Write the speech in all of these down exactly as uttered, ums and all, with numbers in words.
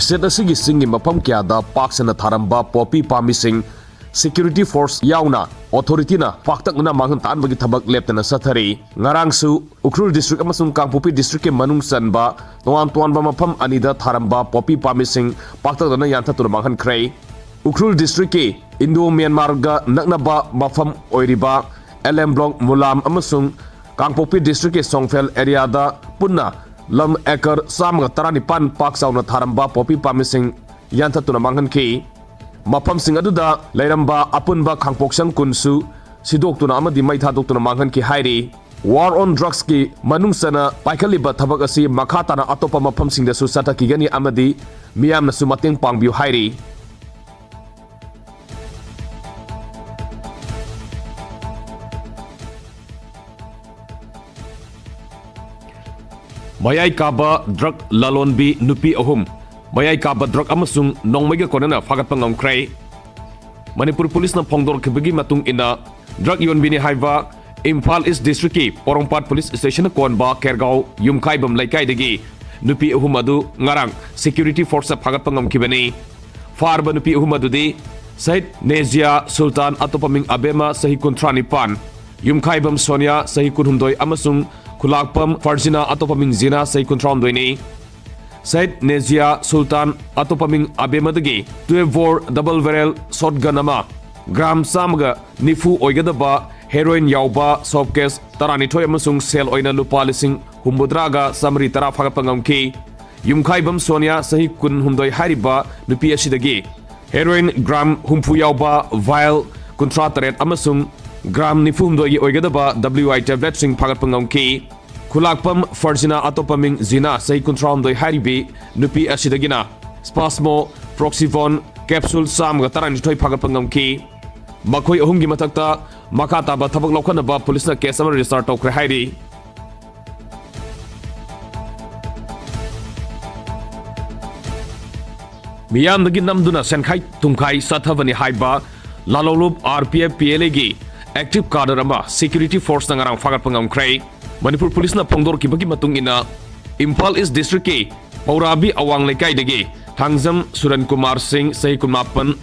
State ꯑꯁꯤꯒꯤ ꯆꯤꯡꯒꯤ ꯃꯐꯝ ꯀꯌꯥꯗ ꯄꯥꯛ ꯁꯟꯅ ꯊꯥꯔꯝꯕ ꯄꯣꯄꯤ ꯄꯥꯝꯕꯤꯁꯤꯡ security force ꯌꯥꯎꯅ authority ꯅ ꯄꯥꯛꯇꯛꯅꯅ ꯃꯥꯡꯍꯟ ꯇꯥꯛꯍꯟꯕꯒꯤ ꯊꯕꯛ ꯂꯦꯞꯇꯅ ꯆꯠꯊꯔꯤ꯫ ꯉꯔꯥꯡꯁꯨ ꯎꯈ꯭ꯔꯨꯜ district ꯑꯃꯁꯨꯡ ꯀꯥꯡꯄꯣꯛꯄꯤ district ꯀꯤ ꯃꯅꯨꯡ ꯆꯟꯕ ꯇꯣꯉꯥꯟ ꯇꯣꯉꯥꯟꯕ ꯃꯐꯝ ꯑꯅꯤꯗ ꯊꯥꯔꯝꯕ ꯄꯣꯄꯤ ꯄꯥꯝꯕꯤꯁꯤꯡ ꯄꯥꯛꯇꯛꯅꯅ ꯌꯥꯟꯊꯠꯇꯨꯅ ꯃꯥꯡꯍꯟꯈ꯭ꯔꯦ꯫ ꯎꯈ꯭ꯔꯨꯜ district ꯀꯤ Indo Myanmar ꯒ ꯅꯛꯅꯕ ꯃꯐꯝ ꯑꯣꯏꯔꯤꯕ ꯑꯦꯜ ꯑꯦꯝ block ꯃꯨꯂꯥꯝ ꯑꯃꯁꯨꯡ ꯀꯥꯡꯄꯣꯛꯄꯤ district ꯀꯤ ꯁꯣꯡꯐꯦꯜ area ꯗ ꯄꯨꯟꯅ ꯂꯝ acre ꯆꯥꯝꯃꯒ ꯇꯔꯥꯅꯤꯄꯥꯟ ꯄꯥꯛ ꯆꯥꯎꯅ ꯊꯥꯔꯝꯕ ꯄꯣꯄꯤ ꯄꯥꯝꯕꯤꯁꯤꯡ ꯌꯥꯟꯊꯠꯇꯨꯅ ꯃꯥꯡꯍꯟꯈꯤ꯫ ꯃꯐꯝꯁꯤꯡ ꯑꯗꯨꯗ ꯂꯩꯔꯝꯕ ꯑꯄꯨꯟꯕ ꯈꯥꯡꯄꯣꯛꯁꯪ ꯀꯨꯟꯁꯨ ꯁꯤꯗꯣꯛꯇꯨꯅ ꯑꯃꯗꯤ ꯃꯩ ꯊꯥꯗꯣꯛꯇꯨꯅ ꯃꯥꯡꯍꯟꯈꯤ ꯍꯥꯏꯔꯤ꯫ War on Drugs ꯀꯤ ꯃꯅꯨꯡ ꯆꯟꯅ ꯄꯥꯏꯈꯠꯂꯤꯕ ꯊꯕꯛ ꯑꯁꯤ ꯃꯈꯥ ꯇꯥꯅ ꯑꯇꯣꯞꯄ ꯃꯐꯝꯁꯤꯡꯗꯁꯨ ꯆꯠꯊꯈꯤꯒꯅꯤ ꯑꯃꯗꯤ ꯃꯤꯌꯥꯝꯅꯁꯨ ꯃꯇꯦꯡ ꯄꯥꯡꯕꯤꯌꯨ ꯍꯥꯏꯔꯤ꯫ ꯃꯌꯥꯏ ꯀꯥꯕ drug ꯂꯂꯣꯟꯕꯤ ꯅꯨꯄꯤ ꯑꯍꯨꯝ ꯃꯌꯥꯏ ꯀꯥꯕ drug ꯑꯃꯁꯨꯡ ꯅꯣꯡꯃꯩꯒ ꯀꯣꯟꯅꯅ ꯐꯥꯒꯠꯄ ꯉꯝꯈ꯭ꯔꯦ꯫ ꯃꯅꯤꯄꯨꯔ ꯄꯨꯂꯤꯁꯅ ꯐꯣꯡꯗꯣꯔꯛꯈꯤꯕꯒꯤ ꯃꯇꯨꯡ ꯏꯟꯅ, drug ꯌꯣꯟꯕꯤꯅꯤ ꯍꯥꯏꯕ ꯏꯝꯐꯥꯜ East district ꯀꯤ ꯄꯣꯔꯣꯝꯄꯥꯠ police station ꯅ ꯀꯣꯟꯕ ꯀꯦꯔꯒꯥꯎ ꯌꯨꯝꯈꯥꯏꯕꯝ ꯂꯩꯀꯥꯏꯗꯒꯤ ꯅꯨꯄꯤ ꯑꯍꯨꯝ ꯑꯗꯨ ꯉꯔꯥꯡ security force ꯅ ꯐꯥꯒꯠꯄ ꯉꯝꯈꯤꯕꯅꯤ꯫ ꯐꯥꯔꯕ ꯅꯨꯄꯤ ꯑꯍꯨꯝ ꯑꯗꯨꯗꯤ ꯁꯍꯤꯗ ꯅꯦꯖꯤꯌꯥ ꯁꯨꯜꯇꯥꯟ, ꯑꯇꯣꯞꯄ ꯃꯤꯡ ꯑꯕꯦꯃ, ꯆꯍꯤ ꯀꯨꯟꯊ꯭ꯔꯥ ꯅꯤꯄꯥꯟ, ꯌꯨꯝꯈꯥꯏꯕꯝ ꯁꯣꯅꯤꯌꯥ, ꯆꯍꯤ ꯀꯨꯟꯍꯨꯝꯗꯣꯏ, ꯑꯃꯁꯨꯡ ꯈꯨꯂꯥꯛꯄꯝ ꯐꯔꯖꯤꯅꯥ, ꯑꯇꯣꯞꯄ ꯃꯤꯡ ꯖꯤꯅꯥ, ꯆꯍꯤ ꯀꯨꯟꯊ꯭ꯔꯥꯍꯨꯝꯗꯣꯏꯅꯤ꯫ ꯁꯍꯤꯗ ꯅꯦꯖꯤꯌꯥ ꯁꯨꯜꯇꯥꯟ, ꯑꯇꯣꯞꯄ ꯃꯤꯡ ꯑꯕꯦꯃꯗꯒꯤ twelve bore double barrel shotgun ꯑꯃ, gram ꯆꯥꯝꯃꯒ ꯅꯤꯐꯨ ꯑꯣꯏꯒꯗꯕ heroin ꯌꯥꯎꯕ soap case ꯇꯔꯥꯅꯤꯊꯣꯏ ꯑꯃꯁꯨꯡ ꯁꯦꯜ ꯑꯣꯏꯅ ꯂꯨꯄꯥ ꯂꯤꯁꯤꯡ ꯍꯨꯝꯐꯨꯇꯔꯥꯒ ꯆꯥꯃꯔꯤ ꯇꯔꯥ ꯐꯥꯒꯠꯄ ꯉꯝꯈꯤ꯫ ꯌꯨꯝꯈꯥꯏꯕꯝ ꯁꯣꯅꯤꯌꯥ, ꯆꯍꯤ ꯀꯨꯟꯍꯨꯝꯗꯣꯏ ꯍꯥꯏꯔꯤꯕ ꯅꯨꯄꯤ ꯑꯁꯤꯗꯒꯤ heroin gram ꯍꯨꯝꯐꯨ ꯌꯥꯎꯕ vial ꯀꯨꯟꯊ꯭ꯔꯥ ꯇꯔꯦꯠ ꯑꯃꯁꯨꯡ gram ꯅꯤꯐꯨ ꯍꯨꯝꯗꯣꯏꯒꯤ ꯑꯣꯏꯒꯗꯕ W I tablet ꯁꯤꯡ ꯐꯥꯒꯠꯄ ꯉꯝꯈꯤ꯫ ꯈꯨꯂꯥꯛꯄꯝ ꯐꯔꯖꯤꯅꯥ, ꯑꯇꯣꯞꯄ ꯃꯤꯡ ꯖꯤꯅꯥ, ꯆꯍꯤ ꯀꯨꯟꯊ꯭ꯔꯥꯍꯨꯝꯗꯣꯏ ꯍꯥꯏꯔꯤꯕꯤ ꯅꯨꯄꯤ ꯑꯁꯤꯗꯒꯤꯅ Spasmo proxivon capsule ꯆꯥꯝꯃꯒ ꯇꯔꯥꯅꯤꯊꯣꯏ ꯐꯥꯒꯠꯄ ꯉꯝꯈꯤ꯫ ꯃꯈꯣꯏ ꯑꯍꯨꯝꯒꯤ ꯃꯊꯛꯇ ꯃꯈꯥ ꯇꯥꯕ ꯊꯕꯛ ꯂꯧꯈꯠꯅꯕ ꯄꯨꯂꯤꯁꯅ case ꯑꯃ register ꯇꯧꯈ꯭ꯔꯦ ꯍꯥꯏꯔꯤ꯫ ꯃꯤꯌꯥꯝꯗꯒꯤ ꯅꯝꯗꯨꯅ ꯁꯦꯟꯈꯥꯏ ꯊꯨꯝꯈꯥꯏ ꯆꯠꯊꯕꯅꯤ ꯍꯥꯏꯕ ꯂꯥꯂꯣꯂꯨꯞ R P F P L A ꯒꯤ active cadre ꯑꯃ security force ꯅ ꯉꯔꯥꯡ ꯐꯥꯒꯠꯄ ꯉꯝꯈ꯭ꯔꯦ꯫ ꯃꯅꯤꯄꯨꯔ ꯄꯨꯂꯤꯁꯅ ꯐꯣꯡꯗꯣꯔꯛꯈꯤꯕꯒꯤ ꯃꯇꯨꯡ ꯏꯟꯅ, ꯏꯝꯐꯥꯜ East district ꯀꯤ ꯄꯧꯔꯥꯕꯤ ꯑꯋꯥꯡ ꯂꯩꯀꯥꯏꯗꯒꯤ ꯊꯥꯡꯖꯝ ꯁꯨꯔꯟ ꯀꯨꯃꯥꯔ ꯁꯤꯡ, ꯆꯍꯤ ꯀꯨꯟꯃꯥꯄꯟ,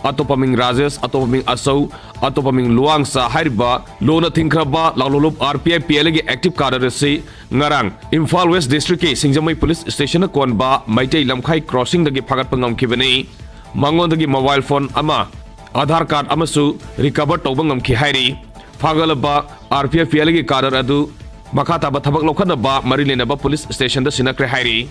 ꯑꯇꯣꯞꯄ ꯃꯤꯡ ꯔꯥꯖꯦꯁ, ꯑꯇꯣꯞꯄ ꯃꯤꯡ ꯑꯆꯧ, ꯑꯇꯣꯞꯄ ꯃꯤꯡ ꯂꯨꯋꯥꯡꯆꯥ ꯍꯥꯏꯔꯤꯕ ꯂꯣꯟꯅ ꯊꯤꯡꯈ꯭ꯔꯕ ꯂꯥꯎꯂꯣꯂꯨꯞ RPIPLꯒꯤ active cadre ꯑꯁꯤ ꯉꯔꯥꯡ ꯏꯝꯐꯥꯜ ꯋꯦꯁ ꯗꯤꯁꯇ꯭ꯔꯤꯛꯀꯤ ꯁꯤꯡꯖꯃꯩ ꯄꯨꯂꯤꯁ ꯁ꯭ꯇꯦꯁꯟꯅ ꯀꯣꯟꯕ ꯃꯩꯇꯩ ꯂꯝꯈꯥꯏ ꯀ꯭ꯔꯣꯁꯤꯡꯗꯒꯤ ꯐꯥꯒꯠꯄ ꯉꯝꯈꯤꯕꯅꯤ꯫ ꯃꯉꯣꯟꯗꯒꯤ ꯃꯣꯕꯥꯏꯜ ꯐꯣꯟ ꯑꯃ, ꯑꯙꯥꯔ ꯀꯥꯔꯗ ꯑꯃꯁꯨ ꯔꯤꯀꯚꯔ ꯇꯧꯕ ꯉꯝꯈꯤ ꯍꯥꯏꯔꯤ꯫ ꯐꯥꯒꯠꯂꯕ RPIPLꯒꯤ cadre ꯑꯗꯨ ꯃꯈꯥ ꯇꯥꯕ ꯊꯕꯛ ꯂꯧꯈꯠꯅꯕ ꯃꯔꯤ ꯂꯩꯅꯕ ꯄꯨꯂꯤꯁ ꯁ꯭ꯇꯦꯁꯟꯗ ꯁꯤꯟꯅꯈ꯭ꯔꯦ ꯍꯥꯏꯔꯤ꯫